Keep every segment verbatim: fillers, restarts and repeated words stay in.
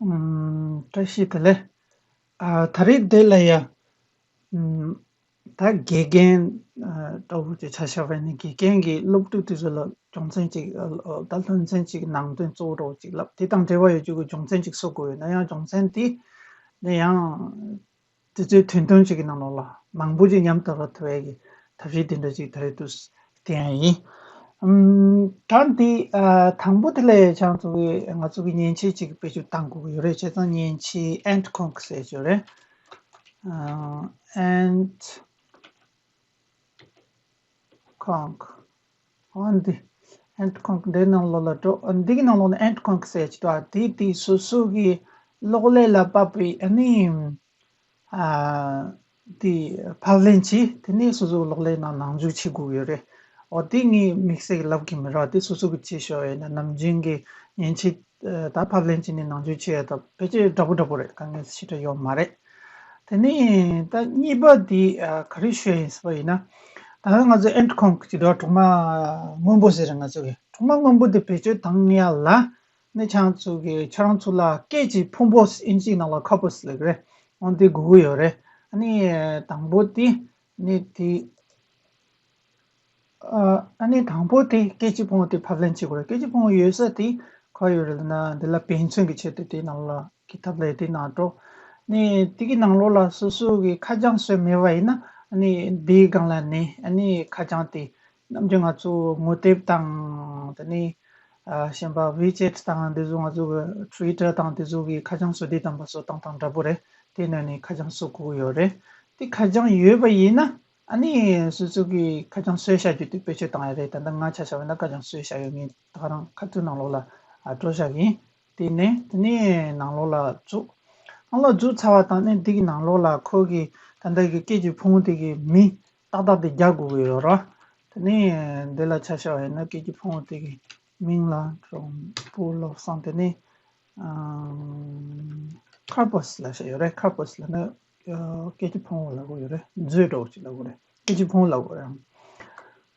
ཨམ། བཀྲ་ཤིས་བདེ་ལེགས། ཨ། ད་རེས་འདི་ལ་ཡ། ཨམ། ད་དགེ་རྒན། ཨ། ལྟ་བུ་ཅིག་ཆ་བཞག་པ་ཡིན་ན། དགེ་རྒན་གྱིས་སློབ་ཕྲུག་དེ་ཚོ་ལ་སྦྱོང་ཚན་ཅིག་ཨ། ད་སློབ་ཚན་ཅིག་ནང་དོན་གཙོ་བོ་འདྲ་བོ་ཅིག་ལབ། དེ་དང་འབྲེལ་བ་ཡོད་རྒྱུ་གི་སྦྱོང་ཚན་ཅིག་བཟོ་དགོས་ཡོད་ན་ཡང་། སྦྱོང་ཚན་དེ་ནི་ཡང་དེ་ཚོའི་དོན་དོན་ཅིག་གི་ནང་ལོགས་ལ་མང་པོ་ཅིག་མཉམ་དུ་ལ་ཐུབ་ཡས་ཀྱི་ཐབས་ཤེས་དེ་འདྲ་ཅིག་ད་རེས་དུས་དེ་ཡང་ཡིན། ཨམ། ད་འདི། ཨ། དང་པོ་དེ་ལ་ཡ་ཁྱེད་རང་ཚོ་གི་ང་ཚོ་གི་མཉེན་ཆས་ཅིག་བེད་སྤྱོད་གཏང་དགོས་ཀྱི་ཡོད་རེད། བྱས་ཙང་མཉེན་ཆས་ཨེན་ཁོང་ཟེར་གྱི་ཡོད་རེད། ཨ། ཨེན་ཁོང་། འོ་འདི། ཨེན་ཁོང་འདིའི་ནང་ལོགས་ལ་འགྲོ། འདི་གི་ནང་ལོགས་ནས་ཨེན་ཁོང་ཟེར་གྱི་འདུག། ཨ། དེ་དེ་སོ་སོ་གི་གློག་ཀླད་ལ་བབས་པའི། ཨ་ནི། ཨ། དེ་ཕབ་ལེན་བྱས། དེ་ནས་སོ་སོའི་གློག་ཀླད་ནང་ནང་འཇུག་བྱེད་དགོས་ཡོད་རེད། འོ་དེ་ངས་དམིགས་བསལ་གྱི་ལབ་ཀྱི་མི་རེད། དེ་སོ་སོ་གི་བྱེད་ཤོག་ཡིན་ན། ནམ་རྒྱུན་གྱི་མཉེན་ཆས་ད་ཕབ་ལེན་བྱས་ནས་ནང་འཇུག་བྱེད་ཡ་ད་ཕལ་ཆེར་འདྲ་པོ་འདྲ་པོ་རེད། དཀའ་ངལ་ཞེ་དྲག་ཡོད་མ་རེད། དེ་ནས་ད་གཉིས་པ་དེ། ཨ། ག་རེ་ཞུ་ཡ་ཡིན་ཟེར་བ་ཡིན་ན། ད་ང་ཚོ་ཨེན་ཁོང་གི་འདྲ་གྲོག་མ་སྔོན་པོ་ཟེར་རེད། ང་ཚོ་གི་གྲོག་མ་སྔོན་པོ་དེ་བེད་སྤྱོད་གཏང་ཡ་ལ། ནི་ཁྱེད་རང་ཚོ་གི། ཁྱེད་རང་ཚོ་ལ་སྐད་ཀྱི་ཕུང་པོ། ཨིན་ཇིའི་ནང་ལ་ཁོར་པ་སི་ལབ་ཀྱི་རེད། འོ་འདི་དགོས་ཀྱི་ཡོད་རེད། ཨ་ནི་དང་པོ་དེ་ནི་དེ། ཨ། ཨ་ནི་དང་པོ་དེ་སྐད་ཀྱི་ཕུང་པོ་དེ་ཕབ་ལེན་བྱེད་དགོས་རེད། སྐད་ཀྱི་ཕུང་པོ་ཡོད་ས་དེ་ག་ཡོད་རེད་ལབ་ན། འདི་ལ་དཔེ་མཚོན་གྱི་ཆེད་དུ་དེའི་ནང་ལ་ཀི་ཏབ་ལབ་ཡ་དེའི་ནང་འགྲོ། ནི་དེ་གི་ནང་ལོགས་ལ་སོ་སོ་གི་ཁ་བྱང་བཟོས་མེད་པ་ཡིན་ན། ཨ་ནི་དེའི་སྒང་ལ་ནི། ཨ་ནི་ཁ་བྱང་དེ། ནམ་རྒྱུན་ང་ཚོ་ངོ་དེབ་དང་། དེ་ནས། ཨ། གཞན་པ་ཝི་ཅེཊ་དང་། དེ་ཚོ་ང་ཚོ་གི་ཊུ་ཝི་ཊར་དང་དེ་ཚོ་གི་ཁ་བྱང་བཟོ་དུས་ཙམ་པ་བཟོ་སྟངས་དང་འདྲ་པོ་རེད། དེ་ནང་ནས་ཁ་བྱང་བཟོ་དགོས་ཀྱི་ཡོད་རེད། དེ་ཁ་བྱང་ཡོད་པ་ཡིན་ན། ཨ་ནི་སོ་སོ་གི་ཁ་བྱང་བཟོས་བཞག་རྒྱུ་དེ་བེད་སྤྱོད་གཏང་ཡ་རེད། ད་ལྟ་ང་ཆ་བཞག་པ་ཡིན་ན་ཁ་བྱང་བཟོས་བཞག་ཡོད། ངས་ད་ག་རང་ཁ་ཐུག་ནང་ལོགས་ལ། ཨ། སྤྲོད་བཞག་གི་ཡིན། དེ་ནས། དེ་ནས་ནང་ལོགས་ལ་འཛུལ། ནང་ལོགས་འཛུལ་ཚར་བ་དང་། ནི་འདི་གི་ནང་ལོགས་ལ་ཁོ་གི་ད་ལྟ་གི་སྐད་ཀྱི་ཕུང་པོ་དེ་གི་མིང་ཏག་ཏག་དེ་རྒྱག་དགོས་ཀྱི་ཡོད་རེད། དེ་ནས་འདི་ལ་ཆ་བཞག་པ་ཡིན་ན། སྐད་ཀྱི་ཕུང་པོ་དེ་གི་མིང་ལ་གྲོགས་པོ་བློ་བཟང་། དེ་ནས། ཨམ། ཁོར་པ་སི་ལབ་བཞག་ཡོད་རེད། ཁོར་པ་སི་ལབ་ན། ཨ། སྐད་ཀྱི་ཕུང་པོ་ལབ་དགོས་ཡོད་རེད། མཛོད་འདྲ་པོ་ཅིག་ལབ་དགོས་རེད། སྐད་ཀྱི་ཕུང་པོ་ལབ་དགོས་རེད།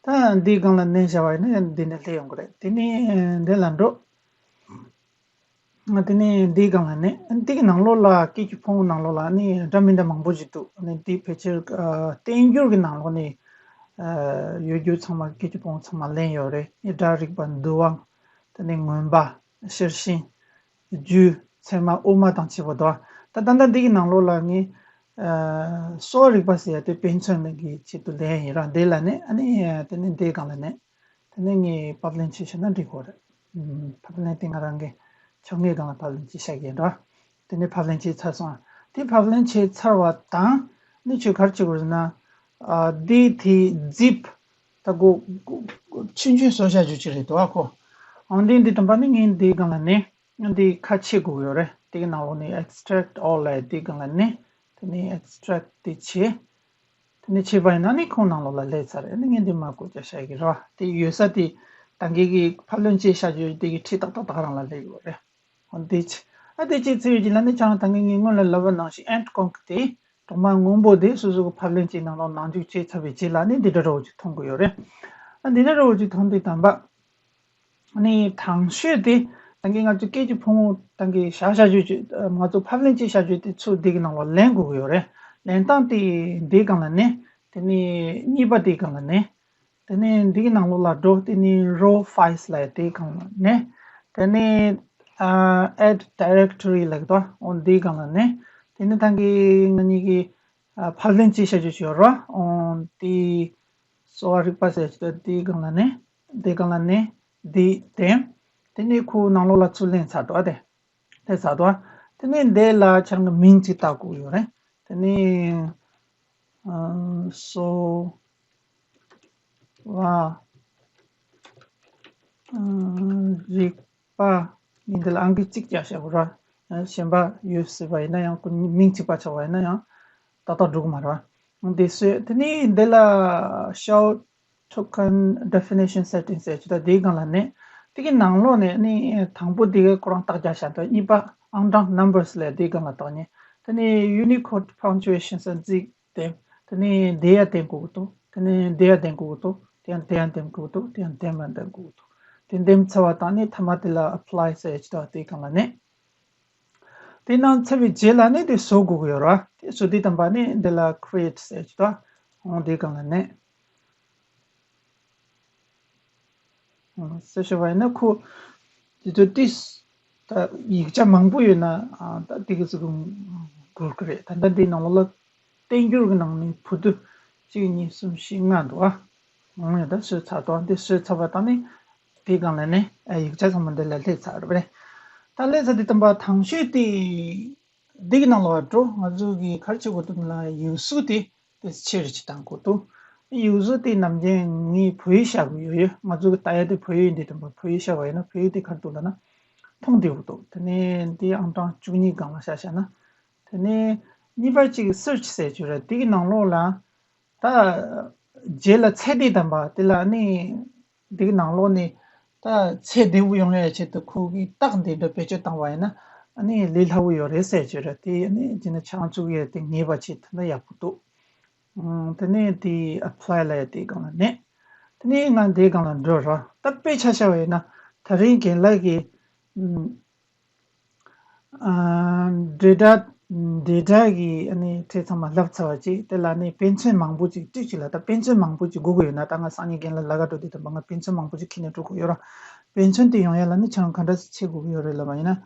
ད་འདིའི་སྒང་ལ་མནན་བཞག་པ་ཡིན་ན་ཡང་འདི་ནས་སླེབས་ཡོང་གི་རེད། དེ་ནས་འདི་ལ་འགྲོ། ང་། དེ་ནས་འདིའི་སྒང་ལ་ནི། འདི་གི་ནང་ལོགས་ལ། སྐད་ཀྱི་ཕུང་པོ་ནང་ལོགས་ལ་ནི་འདྲ་མི་འདྲ་མང་པོ་ཞིག་འདུག། ནི་འདི་ཕལ་ཆེར། ཨ། བསྟན་འགྱུར་གྱི་ནང་ལོགས་ནས། ཨ། ཡོད་རྒྱུ་ཚང་མ། སྐད་ཀྱི་ཕུང་པོ་ཚང་མ་ལེན་ཡོད་རེད། ནི་སྒྲ་རིག་པ། འདུལ་བ། དེ་ནས་མངོན་པ། ཤེར་ཕྱིན། རྒྱུད། ཚད་མ། དབུ་མ་དང་བཅས་པ་འདུག། ད་ད་ལྟ་འདི་གི་ནང་ལོགས་ལ་ངས། ཨ། གསོ་བ་རིག་པ་ཟེར་ཡ་དེ་དཔེ་མཚོན་གྱི་ཆེད་དུ་ལེན་ཡིན་ར། འདི་ལ་ནི། ཨ་ནི་དེ་ནས་འདིའི་སྒང་ལ་ནི། དེ་ནས་ངས་ཕབ་ལེན་བྱས་བཞག་ན་འགྲིག་གོ་རེད། ཨམ། ཕབ་ལེན་དེ་ང་རང་གི་ཆོ་ངའི་སྒང་ལ་ཕབ་ལེན་བྱས་བཞག་གི་ཡིན་ར། དེ་ནས་ཕབ་ལེན་བྱས་ཚར་སོང་། དེ་ཕབ་ལེན་བྱས་ཚར་བ་དང་། ནི་ཁྱོད་ག་རེ་བྱེད་དགོས་ཟེར་ན། ཨ། འདི་དེ་ཛིབ། ད་གོ་ཆུང་ཆུང་བཟོ་བཞག་རྒྱུ་ཅིག་རེད་འདུག་ཨ་ཁོ། འོ་འདི། འདི་དང་པ་ནི་ངས་འདིའི་སྒང་ལ་ནི། འདི་ཁ་ཕྱེ་དགོས་ཡོད་རེད། དེ་གི་ནང་ལོགས་ནས་extract all ལབ་ཡ་དེའི་སྒང་ལ་ནི། དེ་ནས་extract དེ་བྱས། དེ་ནས་བྱས་པ་ཡིན་ན་ནི་ཁོང་ནང་ལོགས་ལ་སླེབས་ཚར་རེད། ཨ་ནི་ངས་འདི་མར་བཀོད་རྒྱ་བཞག་གི་རེད་བ། དེ་ཡོད་ས་དེ། ད་གིན་གི་ཕབ་ལེན་བྱས་བཞག་རྒྱུ་དེ་གི་འཁྲིས་ཏག་ཏག་ད་ག་རང་ལ་སླེབས་ཡོད་རེད། འོ་འདི་བྱས། ཨ། དེ་བྱས་ཚར་བའི་རྗེས་ལ་ནི་ཁྱེད་རང་ད་གིན་ངས་སྔོན་ལ་ལབ་པ་ནང་བཞིན་ཨེན་ཁོང་དེ། གྲོག་མ་སྔོན་པོ་དེ་སོ་སོ་གི་ཕབ་ལེན་གྱི་ནང་ལོགས་ནང་འཇུག་བྱས་ཚར་བའི་རྗེས་ལ་ནི་འདི་འདྲ་འདྲ་བོ་ཅིག་མཐོང་གི་ཡོད་རེད། ཨ། འདི་འདྲ་འདྲ་བོ་ཅིག་མཐོང་དུས་ཙམ་པ། ཨ་ནི་དང་ཤོས་དེ། ད་གིན་ང་ཚོ་སྐད་ཀྱི་ཕུང་པོ་ད་གིན་བཞག་བཞག་རྒྱུ་ཅིག། ང་ཚོ་ཕབ་ལེན་བྱས་བཞག་རྒྱུ་དེ་ཚུར་འདི་གི་ནང་ལོགས་ལེན་དགོས་ཀྱི་ཡོད་རེད། ལེན་སྟངས་དེ་འདིའི་སྒང་ལ་ནི། དེ་ནས་གཉིས་པ་དེའི་སྒང་ལ་ནི། དེ་ནས་འདིའི་ནང་ལོགས་ལ་འགྲོ། དེ་ནས་raw files ལབ་ཡ་དེའི་སྒང་ལ་ནི། དེ་ནས། ཨ། add directory ལབ་ཀྱི་འདུག། འོ་འདིའི་སྒང་ལ་ནི། དེ་ནས་ད་གིན་ང་གཉིས་ཀྱིས། ཨ། ཕབ་ལེན་བྱས་བཞག་རྒྱུ་ཅིག་ཡོད་རེད་བ། འོ་དེ། གསོ་བ་རིག་པ་ཟེར་ཅིག་དང་། དེའི་སྒང་ལ་ནི། དེའི་སྒང་ལ་ནི། དེ་དེ། དེ་ནས་ཁོའི་ནང་ལོགས་ལ་ཚུར་ལེན་ཚར་འདུག་ཨ། དེ། དེ་ཚར་འདུག་ཨ། དེ་ནས་འདི་ལ་ཁྱེད་རང་གི་མིང་ཅིག་བཏགས་དགོས་ཡོད་རེད། དེ་ནས། ཨ། གསོ་བ། ཨ། རིག་པ། ངས་འདི་ལ་ཨང་ཀི་གཅིག་བརྒྱབ་བཞག་གོ་ར། ཨ། གཞན་པ་ཡོད་སྲིད་པ་ཡིན་ན་ཡང་། ཁོ་མིང་གཅིག་པ་ཆགས་པ་ཡིན་ན་ཡང་ཏག་ཏག་འགྲོ་གི་མ་རེད་བ། འདི་བཟོས། དེ་ནས་འདི་ལ་show token definition settings ཟེར་ཅིག་དང་། དེའི་སྒང་ལ་ནི། དེ་གི་ནང་ལོགས་ནས་ནི་དང་པོ་དེ་ག་ཁོ་རང་རྟགས་རྒྱག་བཞག་འདུག། གཉིས་པ་ཨང་གྲངས་numbers ལབ་ཡ་དེའི་སྒང་ལ་བཏང་ནས། དེ་ནས་Unicode punctuation ཟེར་ཅིག་འདེམས། དེ་ནས་དེ་ཡང་འདེམས་དགོས་ཀྱི་འདུག། དེ་ནས་དེ་ཡང་འདེམས་དགོས་ཀྱི་འདུག། དེ་ཡང་དེ་ཡང་འདེམས་དགོས་ཀྱི་འདུག། དེ་ཡང་འདེམས་ཡང་འདེམས་དགོས་ཀྱི་འདུག། དེ་འདེམས་ཚར་བ་དང་ནི་མཐའ་མ་དེ་ལ་apply ཟེར་ཅིག་དང་། དེའི་སྒང་ལ་ནི། དེ་གནང་ཚར་བའི་རྗེས་ལ་ནི་དེ་བཟོ་དགོས་ཀྱི་ཡོད་རེད་བ། དེ་བཟོ་དུས་ཙམ་པ་ནི་འདི་ལ་create་ཟེར་གྱི་འདུག་འོང་དེའི་སྒང་ལ་ནི། ཨ། ཟེར་ཞུ་བ་ཡིན་ན་ཁོ་དེ་ཚོ་ཏིས་ད་ཡིག་ཆ་མང་པོ་ཡོད་ན། ཨ། ད་དེ་གི་ཚོ་གི་འགུལ་གི་རེད། ད་ལྟ་འདིའི་ནང་ལོགས་ལ་བསྟན་འགྱུར་གྱི་ནང་ནས་བུ་དུ་གཅིག་གཉིས་གསུམ་བཞི་ལྔ་འདུག་ཨ། འོང་ཡོད། ད་བཟོས་ཚར་འདུག་འདི་བཟོས་ཚར་བ་དང་ནི་དེའི་སྒང་ལ་ནི། ཨ། ཡིག་ཆ་ཚང་མ་འདི་ལ་སླེབས་ཚར་རེད་པ། ད་སླེབས་ཚར་དུས་ཙམ་པ་དང་ཤོས་དེ་འདི་གི་ནང་ལོགས་འགྲོ། ང་ཚོ་གི་ག་རེ་བྱེད་དགོས་འདུག་ལབ་ན་ཡིག་གཟུགས་དེ་དེ་ཕྱིར་ཅིག་བཏང་དགོས་འདུག་ཡིག་གཟུགས་དེ་ནམ་རྒྱུན་ངས་བོད་ཡིག་བཞག་གི་ཡོད་ཡོད། ང་ཚོ་གི་ལྟ་ཡ་དེ་བོད་ཡིག་འདི་དང་བོད་ཡིག་བཞག་པ་ཡིན་ན་བོད་ཡིག་དེ་ག་རེ་འདུག་ལབ་ན་མཐོང་བདེ་པོ་འདུག་དེ་ནས་འདི་ཨང་གྲངས་བཅུ་གཉིས་སྒང་ལ་བཞག་བཞག་ན། དེ་ནས་གཉིས་པ་གཅིག་search་ཟེར་གྱི་རེད། དེ་གི་ནང་ལོགས་ལ་ད་རྗེས་ལ་ཚད་དེ་དམ་པ་དེ་ལ་ནི། འདི་གི་ནང་ལོགས་ནས་ད་ཚད་བདེ་པོ་ཡོང་ཡའི་ཆེད་དུ་ཁོ་གི་རྟགས་འདི་འདྲ་བེད་སྤྱོད་བཏང་བ་ཡིན་ན་ཨ་ནི་ལས་སླ་པོ་ཡོད་རེད་ཟེར་གྱི་རེད། དེ་ཨ་ནི་བྱས་ན་ཆང་བཙུགས་ཡས་དེ་ངེས་པ་བྱེད་ཐུབ་ན་ཡག་པོ་འདུག་ཨང་། དེ་ནས་དེ་apply་ལབ་ཡ་དེའི་སྒང་ལ་ནས། དེ་ནས་ང་འདིའི་སྒང་ལ་འགྲོ་རོགས། ད་དཔེ་ཆ་བཞག་པ་ཡིན་ན་ད་རིང་རྒན་ལགས་ཀྱིས། ཨ། འབྲེལ་སྒྲ། འབྲེལ་སྒྲ་གི་ཨ་ནི་ཕྲད་ཚང་མ་བསླབས་ཚར་བ་ཅིག་དེ་ལ་ནི་དཔེ་མཚོན་མང་པོ་ཅིག་བྲིས་ཅིག་ལ། ད་དཔེ་མཚོན་མང་པོ་ཅིག་དགོས་ཀྱི་ཡོད་ན། ད་ང་སང་ཉིན་རྒན་ལགས་ལ་ག་འགྲོ་དུས་ཙམ་པ་ང་དཔེ་མཚོན་མང་པོ་ཅིག་ཁྱེར་ནས་འགྲོ་དགོས་ཡོད་ར། དཔེ་མཚོན་དེ་ཡོང་ཡ་ལ་ནི་ཁྱེད་རང་ག་འདྲ་སེ་བྱེད་དགོས་ཀྱི་ཡོད་རེད་ལབ་པ་ཡིན་ན།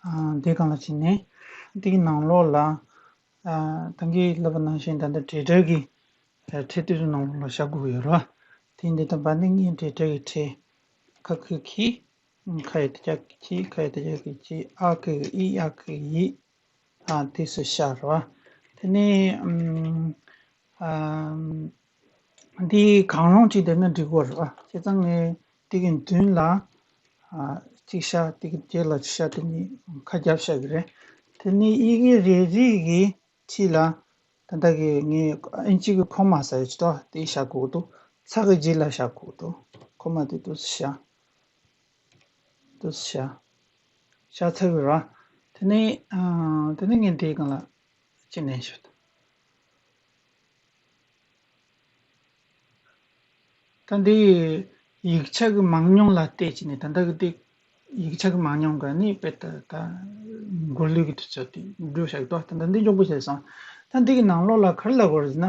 ཨ། དེ་སྒང་ལ་ཕྱིན་ནས་དེ་གི་ནང་ལོགས་ལ། ཨ། ད་གིན་ལབ་པ་ནང་བཞིན་ད་ལྟ་འབྲེལ་སྒྲ་གི་ཕྲད་དེ་ཚོའི་ནང་ལོགས་ལ་བཞག་དགོས་ཀྱི་ཡོད་ར། དེ་འདི་ད་བར་ནི་ངས་འབྲེལ་སྒྲ་གི་ཕྲད། ཁ་ཁུ་ཁི། ཁ་ཡི་དེ་རྒྱ་གི་ཁྱི། ཁ་ཡི་དེ་རྒྱ་གི་ཁྱི། ཨ་གི་ཨི། ཡ་གི་ཡི། ཨ། དེ་སུ་ཤ་རོ། དེ་ནས་ཨམ། ཨམ། འདི་གང་རུང་ཅིག་བསྡད་ན་འགྲིག་གོ་རོ། བྱས་ཙང་ངས་དེ་གི་མདུན་ལ། ཨ། གཅིག་ཤ། དེ་གི་རྗེས་ལ་གཅིག་ཤ། དེ་ནས་ཁ་རྒྱབ་ཤ་གི་རེད། དེ་ནས་ཡི་གེ་རེ་རེ་གི་ཕྱི་ལ། ད་ལྟ་གི་ངས་ཨིན་ཇི་གི་ཁོ་མ་ཟེར་ཡ་ཅིག་འདུག་དེ་བཞག་དགོས་འདུག་ཚ་གི་རྗེས་ལ་བཞག་དགོས་འདུག་ཁོ་མ་དེ་འདུག་སེ་བཞག་འདུག་སེ་བཞག་བཞག་ཚར་བའི་ར། དེ་ནས། ཨ། དེ་ནས་ངས་འདིའི་སྒང་ལ་ཅི་ནས་ཞུ། ད་འདི་ཡིག་ཆ་གི་མང་ཉུང་ལ་བལྟས་བྱས་ནས། ད་ལྟ་གི་འདི་ཡིག་ཆ་གི་མང་ཉུང་ག་ནི་དཔེ་ད་ད་མགོ་ལུས་ཀྱི་དུས་ཚོད་དེ་འགྲོ་བཞག་འདུག་ད་ལྟ་འདི་མགྱོགས་པོ་བྱས་སོང་། ད་འདི་གི་ནང་ལོགས་ལ་ག་རེ་ལབ་དགོས་རེད་ཟེར་ན།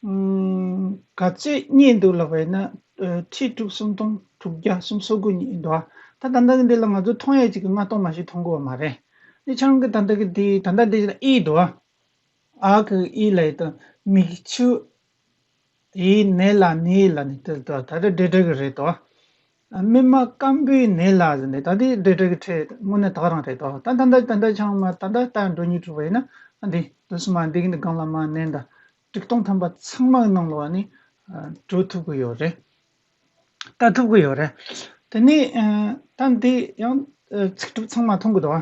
ཨུམ། ག་ཚོད་རྙེད་འདུག་ལབ་པ་ཡིན་ན། ཨ། ཁྲི་དྲུག་སུམ་སྟོང་དྲུག་བརྒྱ་སུམ་ཅུ་སོ་དགུ་རྙེད་འདུག་ད་ད་ལྟ་གི་འདི་ལ་ང་ཚོ་མཐོང་ཡས་ཅིག་གི་ལྔ་སྟོང་མ་ཞིག་མཐོང་གི་ཡོད་མ་རེད། འདི་ཆང་གི་ད་ལྟ་གི་འདི་ད་ལྟ་འདི་ལ་ཨི་འདུག་ཨ་གི་ཨི་ལ་ཡི་དང་མིག་ཆུ། ཡི་ནས་ལ་ནི་ལ་ནི་དེ་དོ། ད་དེ་འབྲེལ་སྒྲ་གི་རེད་དོ། མི་མ་སྐམ་པོའི་ནས་ལ་ཟེར་ནས་ད་དེ་འབྲེལ་སྒྲ་གི་ཕྲད་དངོས་གནས་དག་རང་རེད་དོ། ད་ད་ད་ད་ད་ཆང་མ་ད་ད་ད་འགྲོ་ཉིད་གྲུབ་པ་ཡིན་ན། ཨ། འདི་དུས་སུ་མ་འདི་གི་འདི་སྒང་ལ་མ་ནན་ད་ཀྲིག་སྟོང་ཐམ་པ་ཚང་མ་གི་ནང་ལོགས་ནི། ཨ། འགྲོ་ཐུབ་ཀྱི་ཡོད་རེད། ལྟ་ཐུབ་ཀྱི་ཡོད་རེད། དེ་ནས། ཨ། ད་འདི་ཡང་། ཨ། ཚིག་གྲུབ་ཚང་མ་མཐོང་གི་འདུག་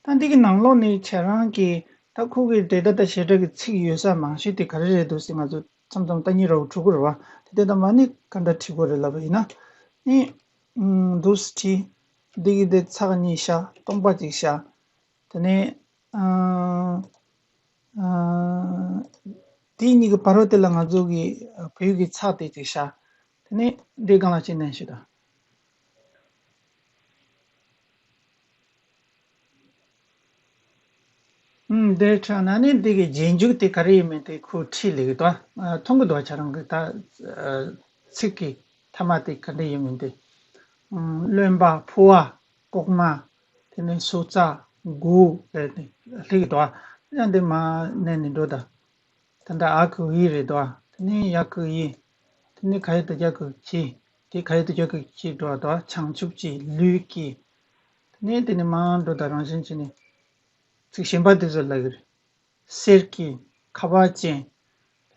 ད་འདི་གི་ནང་ལོགས་ནས་ཁྱེད་རང་གིས་ད་ཁོ་གི་འབྲེལ་སྒྲ་དང་བྱེད་སྒྲ་གི་ཚིག་ཡོད་ས་མང་ཤོས་དེ་ག་རེ་རེད་འདུག་ཟེར་ང་ཚོ་མཚམས་མཚམས་ལྟ་ཉན་ར་བོ་འཁྲུག་གི་རེད་བ། དེ་དེ་དང་མ་ནི་ག་འདྲ་བྲིས་དགོས་རེད་ལབ་པ་ཡིན་ན། ནི། ཨུམ། འདུག་སེ་བྲིས། འདི་གི་འདི་ཚེག་གཉིས་བཞག་སྟོང་པ་གཅིག་བཞག་དེ་ནས། ཨ། ཨ། དེ་གཉིས་ཀྱི་བར་བ་དེ་ལ་ང་ཚོ་གི་བོད་ཡིག་གི་ཚེག་དེ་གཅིག་བཞག་དེ་ནས་འདི་སྒང་ལ་གཅིག་ནན་ཞུ་དང་། ཨུམ། འདིར་ཁྲིད་ན་ནི་འདི་གི་རྗེས་འཇུག་དེ་ག་རེ་ཡིན་མིན་དེ་ཁོས་ཁྲིད་ལེགས་དོ། ཨ། མཐོང་གི་འདུག་ཁྱེད་རང་གི་ད། ཨ། ཚིག་གི་མཐའ་མ་དེ་ག་འདྲ་ཡིན་མིན་དེ། ཨུམ། རློན་པ། ཕོ་བ། ལྐོག་མ། དེ་ནས་སོ་རྩ། མགོ་ལ་ནི་ལེགས་དོ། ཡང་འདི་མ་ནན་ནས་འགྲོ་ད། ད་ལྟ་ཨ་གི་ཨི་རེད་དོ། དེ་ནས་ཡ་གི་ཡི། དེ་ནས་ག་ཡ་བཏགས་གྱ་གི་གྱི། དེ་ག་ཡ་བཏགས་གྱ་གི་གྱི་འགྲོ་དོ། བྱང་ཆུབ་ཀྱི། ལུས་ཀྱི། དེ་ནས་དེ་ནས་མར་འགྲོ་དང་རང་བཞིན་གྱི་ནི། ཚིག་གཞན་པ་དེ་ཚོ་ལ་གི་རེད། གསེར་གྱི། ཁ་བ་ཅན།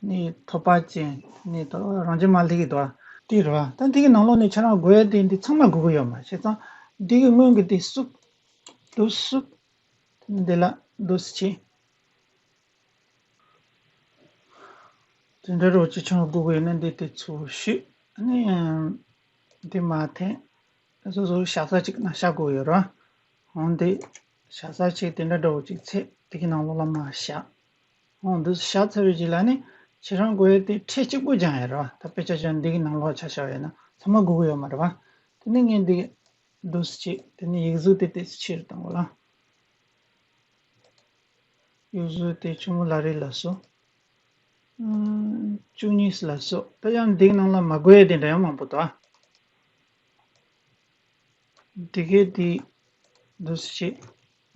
དེ་ནས་ཐོབ་པ་ཅན། དེ་ནས་ད་རང་བཞིན་མ་ལེགས་དོ། དེ་རེད་བ། ད་དེ་གི་ནང་ལོགས་ནས་ཁྱེད་རང་དགོས་ཡ་དེ་འདི་ཚང་མ་དགོས་ཀྱི་ཡོད་མ་རེད། བྱས་ཙང་འདི་གི་སྔོན་གྱི་དེ་བསུབ། དུ་བསུབ། དེ་ནས་འདི་ལ་དུ་བསུབ་བྱས། དེ་འདྲ་རོ་ཅི་ཆུང་སྒུག་ཡོད་ན་འདི་དེ་ཚུར་ཞུས། ཨ་ནི་འདི་མ་འཐེན། སོ་སོ་བཞག་ས་ཅིག་ན་བཞག་དགོས་ཡོད་ར། འོང་འདི་བཞག་ས་ཅིག་དེ་འདྲ་འདྲ་བོ་ཅིག་ཚེ་དེ་གི་ནང་ལོགས་ལ་མ་བཞག་འོང་འདི་བཞག་ཚར་བའི་རྗེས་ལ་ནི་ཁྱེད་རང་དགོས་ཡ་དེ་ཕྲད་གཅིག་པུ་སྦྱང་ཡ་ར། ད་དཔེ་ཆ་ཅན་འདི་གི་ནང་ལོགས་ཆ་བཞག་ཡོད་ན་ཚང་མ་དགོས་ཀྱི་ཡོད་མ་རེད་བ། དེ་ནི་ངས་འདི་འདུག་སེ་བྱས་དེ་ནི་ཡིག་གཟུགས་དེ་དེ་ཕྱིར་བཏང་དགོས་ལ། གཡུ་གཟུགས་དེ་ཆུ་མོ་ལ་རི་ལ་སོགས། ཨ། བཅུ་གཉིས་ལ་སོགས། ད་ཡང་འདིའི་ནང་ལ་མ་དགོས་ཡ་དེ་འདྲ་ཡང་མང་པོ་འདུག་ཨ། འདི་གའི་དེ་འདུག་སེ་བྱས།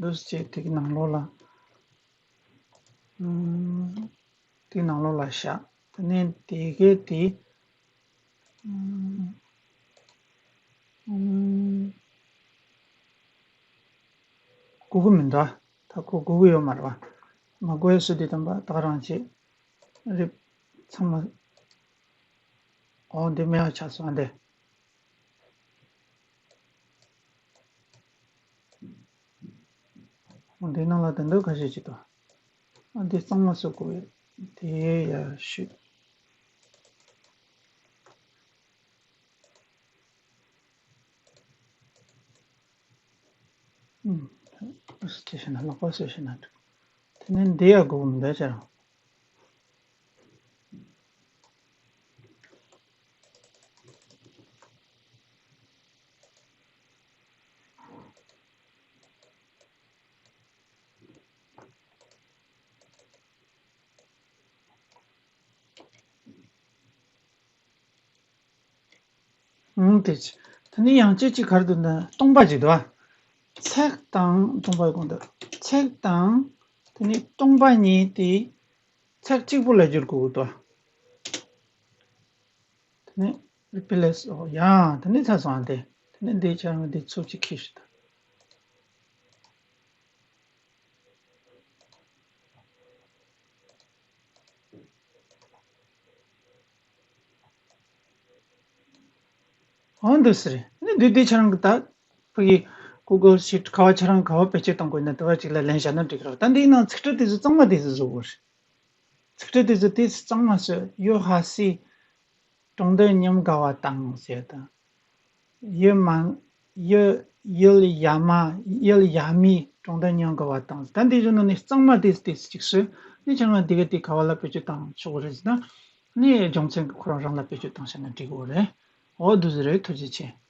འདུག་སེ་བྱས་དེ་གི་ནང་ལོགས་ལ། ཨ། དེ་ནང་ལོགས་ལ་བཞག་དེ་ནས་དེ་གའི་དེ། ཨ། ཨ། དགོས་ཀྱི་མི་འདུག་ད་ཁོ་དགོས་ཀྱི་ཡོད་མ་རེད་པ། མ་དགོས་སུ་དེ་དམ་པ་ད་ག་རང་བྱེད། རེད། ཚང་མ། འོ་འདི་མེད་པ་ཆགས་སོང་ཨ་འདི། འོ་འདི་ནང་ལ་དེ་འདྲ་ཁ་ཤས་ཅིག་འདུག་ཨ་འདི་གཙང་མ་བཟོ་དགོས་པས་དེ་ཡར་བཤུས། ཨུམ། ཨུ་སུ་དེ་བྱས་ན་ལག་པ་བཟོས་བྱས་ན་འགྲིག་དེ་ནས་འདི་ཡར་སྒུག་མི་འདོད་ཅེར། ཨང་། དེ་ཆ། དེ་ནི་ཡང་ཅིག་ཅིག་གར་འདུག་ན་སྟོང་པ་ཅིག་འདུག་ཨ། ཚེག་དང་སྟོང་པའི་གོང་དུ། ཚེག་དང་། དེ་ནི་སྟོང་པ་གཉིས་དེ། ཚེག་གཅིག་པོ་ལ་བསྒྱུར་དགོས་འདུག་ཨ། དེ་ནི་རི་པི་ལེ་སི། ཨོ་ཡ། དེ་ནི་ཚར་སོང་ཨ་དེ། དེ་ནི་འདི་ཆ་རང་འདི་ཚུར་ཅིག་ཁྱེར་ཤོག་དང་། འོ་འདུག་སེ་རེད། ནི་འདི་འདི་ཁྱེད་རང་གི་ད་ཕ་གི་གུ་གལ་ཤིཊ་ག་བ་ཁྱེད་རང་ག་བ་བེད་སྤྱོད་གཏོང་དགོས་ན་དེ་བ་ཅིག་ལ་ལན་བཞག་ན་འགྲིག་གི་རེད། ད་འདིའི་ནང་ཚིག་འབྲུ་དེ་ཚོ་གཙང་མ་དེ་ཚོ་བཟོ་དགོས་རེད། ཚིག་འབྲུ་དེ་ཚོ་དེ་ཚོ་གཙང་མ་བཟོས། ཡོ་ཧ་སི། གྲོང་རྡལ་ཉམས་དགའ་བ་དང་ཟེར་དང་། ཡོ་མང་། ཡོ། ཡོལ་ཡ་མ། ཡོལ་ཡ་མི་གྲོང་རྡལ་ཉམས་དགའ་བ་དང་། ད་འདི་བཟོས་ན་ནི་གཙང་མ་དེ་དེ་ཅིག་བཟོས། ནི་ཁྱེད་རང་འདི་ག་དེ་ག་བ་ལ་བེད་སྤྱོད་བཏང་ཆོག་གི་རེད་ཟེར་ན། ནི་རྒྱུ་མཚན་གྱི་ཁོ་རང་རང་ལ་བེད་སྤྱོད་བཏང་བྱས་ན་འགྲིག་གི་རེད། འོ་འདུག་སེ་རེད། ཐུགས་རྗེ་ཆེ།